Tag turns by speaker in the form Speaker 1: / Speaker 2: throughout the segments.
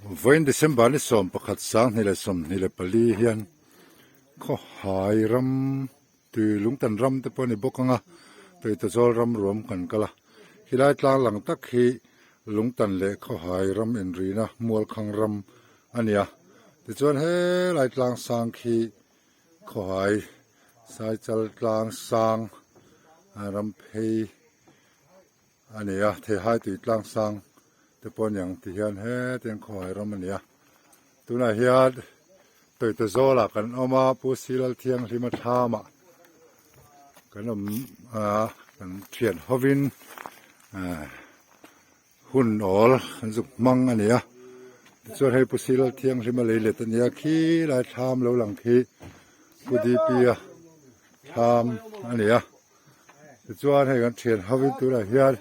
Speaker 1: Vawiin December ni 11 2024 hian khawhai ram tui lungtan ram te pawh a ni bawk ang a, Tuitazawl ram ruam kan kal a, helai tlang lang tak hi lungtan leh khawhai ram inrina mualkhang ram a ni a, tichuan helai tlang sang khi khawhai saichal tlang sang ram phei a ni a, theihai tui tlang sang te pawh a ni ang tih hian hetiang khawhai ram a ni a, tunah hian tawite zawlah kan awm a Pu Silal Thianghlima thlamah kan awm a kan thian hovin ah hun awl kan zuk hmang a ni a tichuan hei Pu Silal Thianghlima lei let a ni a khilai thlam lo lang khi Pu D_P a thlam a ni a. Tichuan hei kan thian ho in tunah hian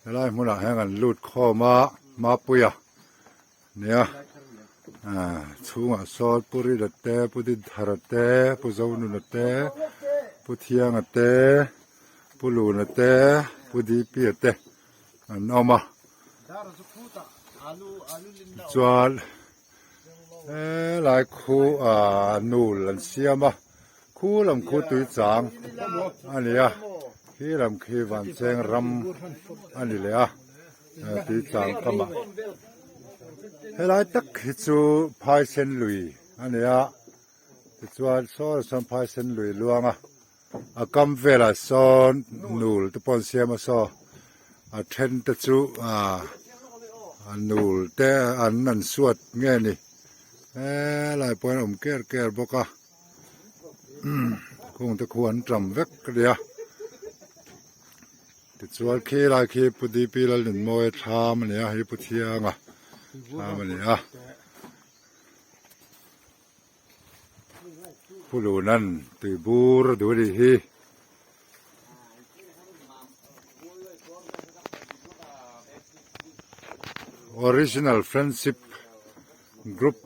Speaker 1: helai hmunah hian kan lut khawm a Mapuia nia ah chhungah sawn Pu Rina te Pu Dinthara te Pu Zonuna te Pu Thianga te Pu Luna te Pu Dipia te an awm a tichuan Helai khu ah nul an siam a, khu lam khu tui chang a ni a, khi lam khi vancheng ram a ni leh a, tui chang kamah. Helai tak hi chu phaisen lui a ni a, tichuan saw sawn phaisen lui luang a. A kam velah sawn nul te pawh an siam a saw a then te chu ah a nul te an an suat nge ni helai pawh hian a awm ker ker bawk a khung te khu an tam vek a nia tichuan khilai khi Pu D_P Lalnunmawia thlam a ni a hei Pu Thianga thlam a ni a. Pu Lunan tui bur a duh a nih hi. Original Friendship Group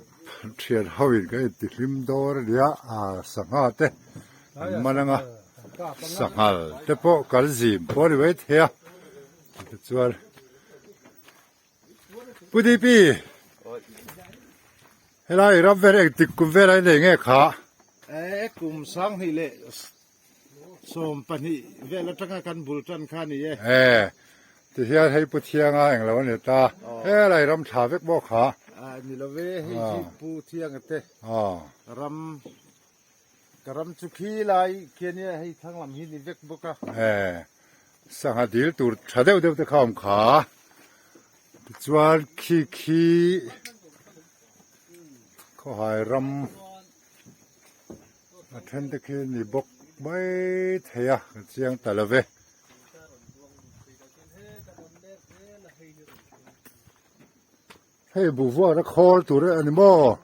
Speaker 1: thian ho in kan inti hlim dawn a nia ah sangha te an man ang a sanghal te pawh kan zim pawh a ni maithei a tichuan. Pu DP helai ram vel engtik kum velah i nei nge kha?
Speaker 2: E kum 20 leh 12 vel atanga kan bul tan kha ni e.
Speaker 1: E ti hian hei Pu Thianga englo a ni ta helai ram tha vek bawk kha.
Speaker 2: A ni lo ve hei hi Pu Thianga te ram Ka ram chu khi lai khi ania hei thlang lam hi ni vek bawk a.
Speaker 1: E sangha dil tur tha deuh deuh te kha awm kha tichuan khi khi khawhai ram a then te khi ni bawk mai thei a ka chiang ta lo ve. Hei buhvuak a khawl tur a ni maw?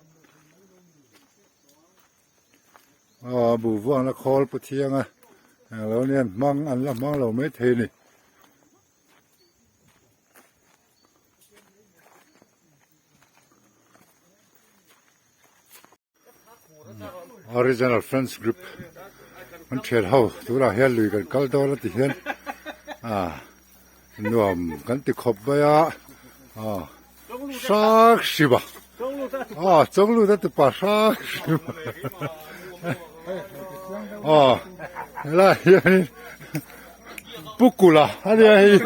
Speaker 1: Aw buhvuak na khawl pu thiang a englo nia an hmang an la hmang lo mai thei a ni. Original Friends Group an thian ho tunah hian lui kan kal dawn a ti hian ah nuam kan ti khawp mai a ah hrang hrim a ah chawnglut a tupa hrang hrim a ah helai hianin Pu Kula a nia hei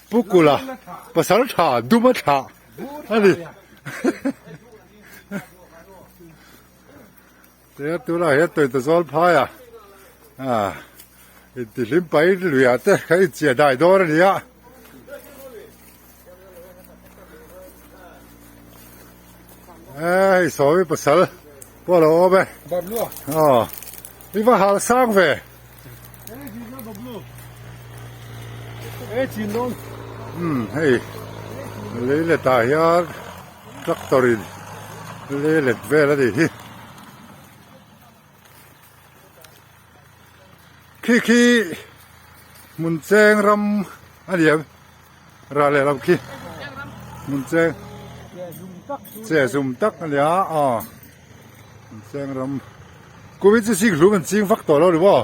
Speaker 1: Pu Kula pasal tha duma thlah a ni. Tia tunah hian tawite zawl phai a ah intihlim pahin luiah te kan inchiah dai dawn a ni a. Hei sawmi pasal pawh a lo awm e. Aw i va hal sang ve. Umm hei lei let ah hian tractor in lei let vel a nih hi khi khi hmun cheng ram a ni em rah leh lam khi hmun cheng che zum tak a ni a aw hmun cheng ram kumin chu sik hlum an ching vak tawh lo ni maw.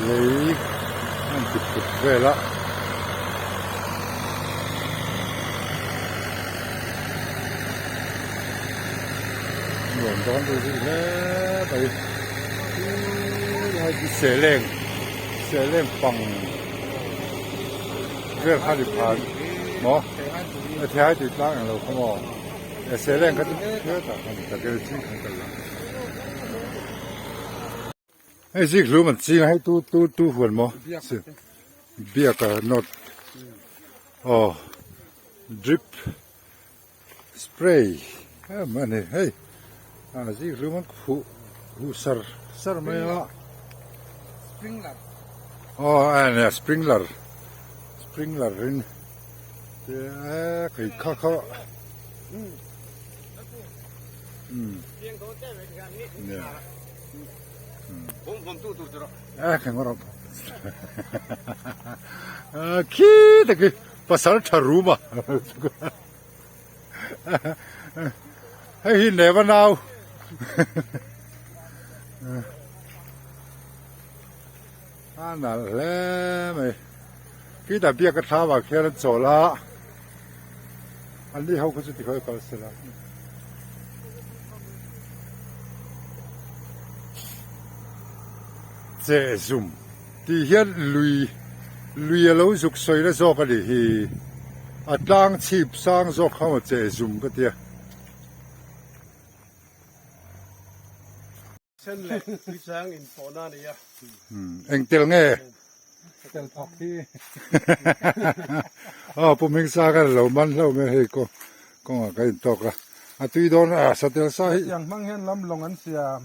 Speaker 1: Lei a inti put vel a. Nuam dawn deuh deuh hle mai. Khilai khi sehleng sehleng pang vel kha ni phan maw a thei tui tlang englo kha maw e sehleng kha chu hetah khan ka kel chin khan ka la hei zik hlum an ching a hei tu tu tu huan maw biak a not aw drip spray em a ni hei a zik hlum an khuh huh sar sar mai a
Speaker 2: sprinkler
Speaker 1: aw a nia sprinkler sprinkler in te kei kha kha um nia a keng rawh a khi te khi pasal tha rum a. Hei hi neva nau a nalh hle mai khitah biak a thlam ah khian an chawl a an ni ho kha chu tikhawi kal sela. Che zum tih hian lui lui a lo zuk sawi na zawk a nih hi a tlang chhip sang zawk kha maw che zum ka tia.
Speaker 2: Sen leh tuichang in pawhna a ni a.
Speaker 1: Eng tel nge?
Speaker 2: Tel phak hi.
Speaker 1: Aw Pu Hmingsa khan a lo man hlauh mai a hei kawngah ka intawk a, a tui dawn a satel sa hi.
Speaker 2: Hetiang hmang hian lam lawng an siam.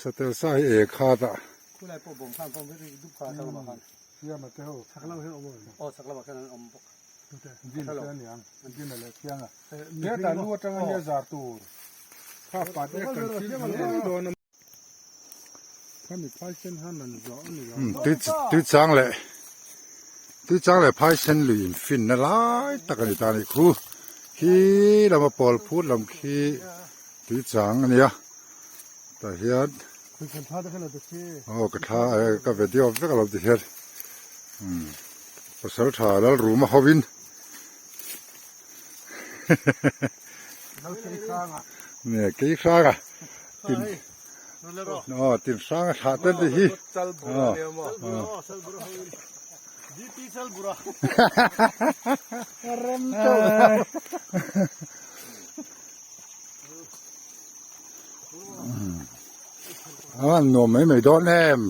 Speaker 1: Satel sa hi e khat a.
Speaker 2: Khulai pawh bawm khan pawh dup kha chak lamah khan. Siam a te ho. Chak lamah hian awm awm. Aw chak lamah khan an awm bawk. Tute. Jin te aniang. Jin a leh chiang a. Hetah lu atanga nia zar tur. Kha pat ek kan thil hmuh dawn a. Khami phaisen han an zawh a ni lo.
Speaker 1: Tui tui chang leh tui chang leh phaisen lui in fin na lai tak a ni ta a nih khu. Khi lama pawl phut lam khi tui chang a nia. Tah hian aw ka thla ka video vek alo ti hian umm pasal tha lal rum a ho in nge kei hrang a tin aw tin hrang a thlah tel te hi aw A nuam mai mai dawn em.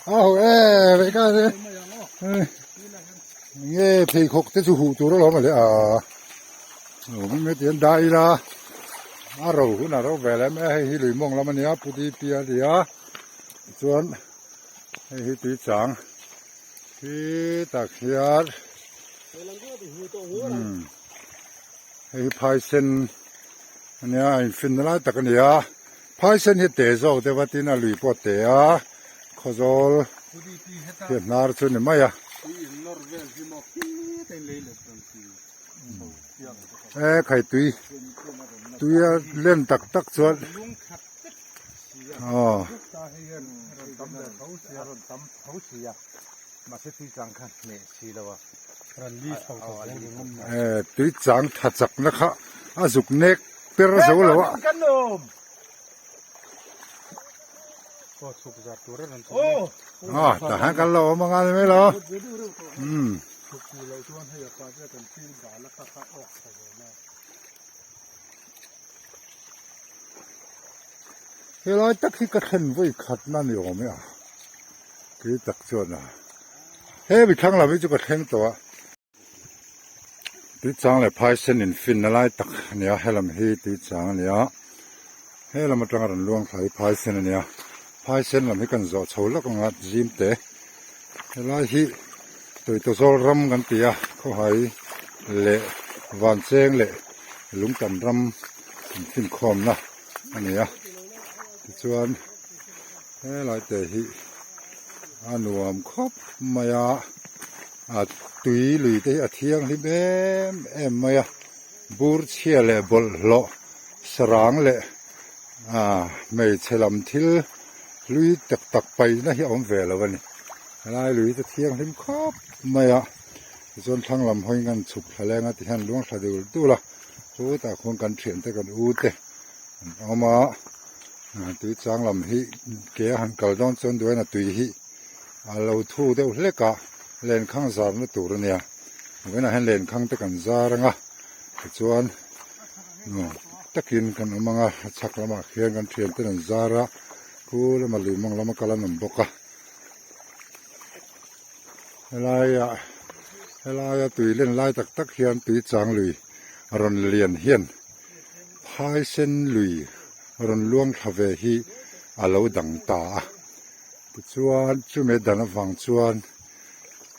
Speaker 1: A ho e vậy ka thế nge pheikhawk te chu huh tur alawm a le a mai mai tian dah ila a ro hun a ro ve lem e hei hi lui mawng lam ania pu di pi a nia chuan Hei hi tui chang khi tak hian umm hei hi phaisen ania a infinna lai tak a ni a phaisen hi te zawk deuh a tin a lui pawh a te a khawzawl hi a hnar chu a ni mai a. E khai tui tui a len tak tak chuan. Aw. E tui chang tha chak na kha a zuk nek per zo lo a. Aw tah hian kan lo awm anga ni mai lo. Umm. Helai tak hi ka thlen vawi khat na ni awm e a kei tak chuan a he mi thlang lam hi chu ka thleng tawh a. Tuichang leh phaisen infinna lai tak a ni a, helam hi tuichang a ni a, helam atanga rawn luang thla hi phaisen a ni a, phaisen lam hi kan zawh chho lawk ang a zim te, helai hi Tuitawzawl ram kan ti a, khawhai leh vancheng leh lungtan ram infinkhawmna a ni a, tichuan helai te hi a nuam khawp mai a a tui lui te hi a thianghlim em em mai a bur chhia leh bawlhhlawh sarang leh ah hmeichhe lam thil hlui tak tak paihna hi a awm ve lo a ni helai lui te thianghlim khawp mai a tichuan thlang lam hawiin kan chhuk thla leng a tihian luang thla dul dul a chutah khuan kan thiante kan u te an awm a tui chang lam hi ke a han kal dawn chuan duain a tui hi a lo thu deuh hlek a lenkhang zarna tur a nia vawiinah hian lenkhang te kan zar ang a tichuan nuam takin kan awm ang a a chhak lamah khian kan thian ten an zar a khu lama lui mawng lama kal an awm bawk a helaiah helaia tui len lai tak tak hian tui chang lui rawn lian hian phaisen lui rawn luang thla ve hi a lo dang ta a tichuan chumi dan avang chuan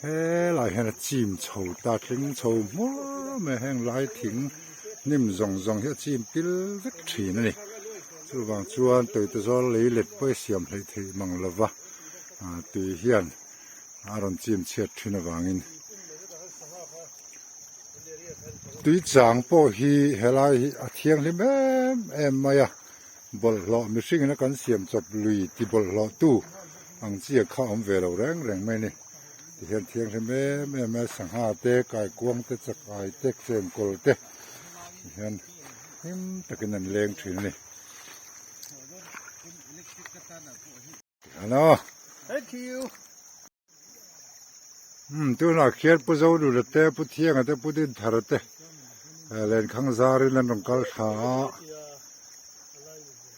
Speaker 1: helai hian a chim chho ta tling chho hmur mai a heng lai thing hnim zawng zawng hi a chim pil vek thin a ni chuvang chuan tawite zawl lei let pawh hi siam hleih theih mang lova tui hian a rawn chim chhiat thin avangin tui chang pawh hi helai hi a thianghlim em em mai a bawlhhlawh mihring ina kan siam chawp lui ti bawlhhlawh tu ang chi a kha awm ve lo reng reng mai a ni tihian thianghlim em em mai a sangha te kaikuang te chakai te chengkawl te tihian hlim takin an leng thin a ni. Ano.
Speaker 2: Thank you.
Speaker 1: Hmm, tunah khian Pu Zonuna te, Pu Thianga te, Pu Dinthara te lenkhang zarin an rawn kal thla a.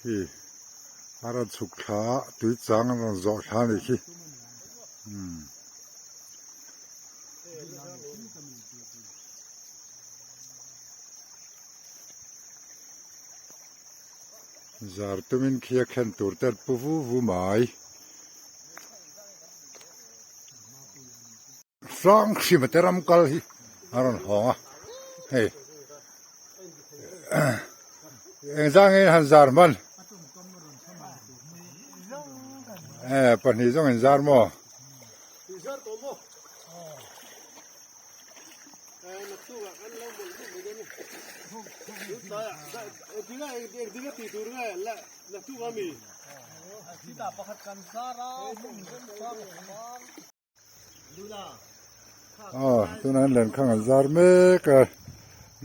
Speaker 1: Hi, a rawn chhuk thla a, tui chang an rawn zawh thla a nih khi. Hmm. Zar tumin khi a khen tur te an pu vu vu mai. Hrang hrim a te ram kal hi a rawn hawng a hei engzah nge han zar hman e pahnih zawng in zar maw. Aw tunah hian lenkhang an zar mek a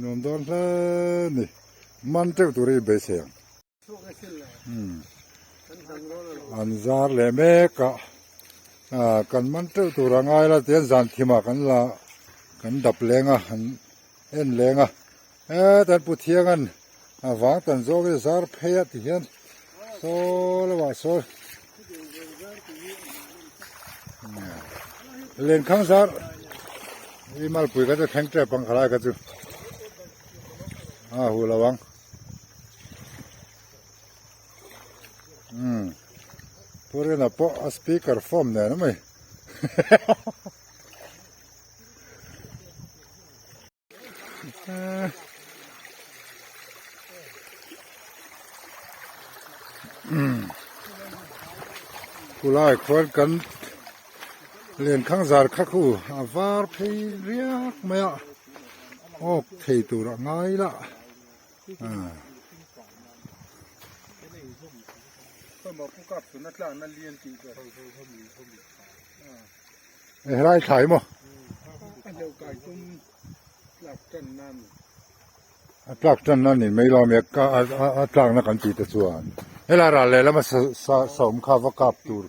Speaker 1: nuam dawn hle a ni man teuh tur hi beisei ang an zar leh mek a ah kan man teuh tur a ngai la tihian zan thimah kan la kan dap leng a an en leng a hetan pu thiangan a vang tan zawk hi zar phei a tihian saw lamah saw lenkhang zar i malpui kha chu thleng tep ang khalai kha chu a hu lo ang. Umm Purina pawh a speaker form nen a mai umm khulai khuan kan lenkhang zar kha khu a var phei riak mai a awk thei tur a ngai lah. Helai thlai maw? A tlak tan nan ni mai lo a a tlakna kan tih te chuan helai ral lehlam a sa awm kha va kap tur.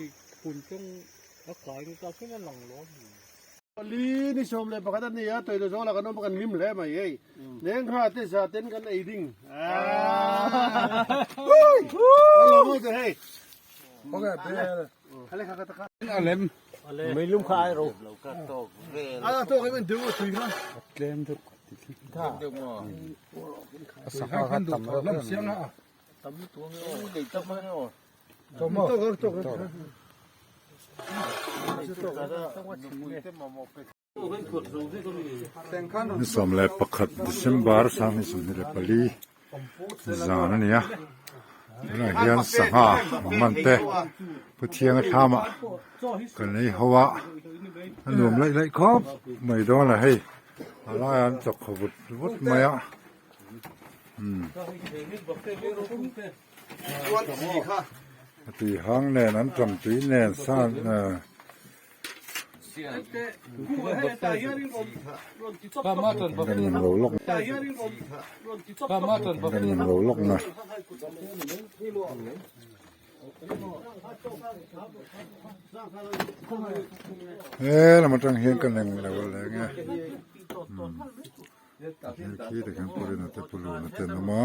Speaker 2: Pali ni 11 a ni a, Toilo zawla kan awm a kan hlim hle mai hei. Lengha te za ten kan ei ding. Kan lo mawi te hei.
Speaker 1: A lem.
Speaker 2: Meilum kha ai ro. A tawk em en deuh a tui kha.
Speaker 1: Tlem deuh ka ti.
Speaker 2: Sangha kha tam reuh em a.
Speaker 1: Ni 11 December 2024 zan a ni a tunah hian sangha man te Pu Thianga thlamah kan ei ho a a nuam laih laih khawp mai dawn a hei a laiah an chawk khaw vut vut mai a umm a tui hang nen an tam tui nen san ahh. Kan lo lawk kan lo lawk na. He lam atang hian ka neng lo a leng e khi te khian purina te puluna te an awm a.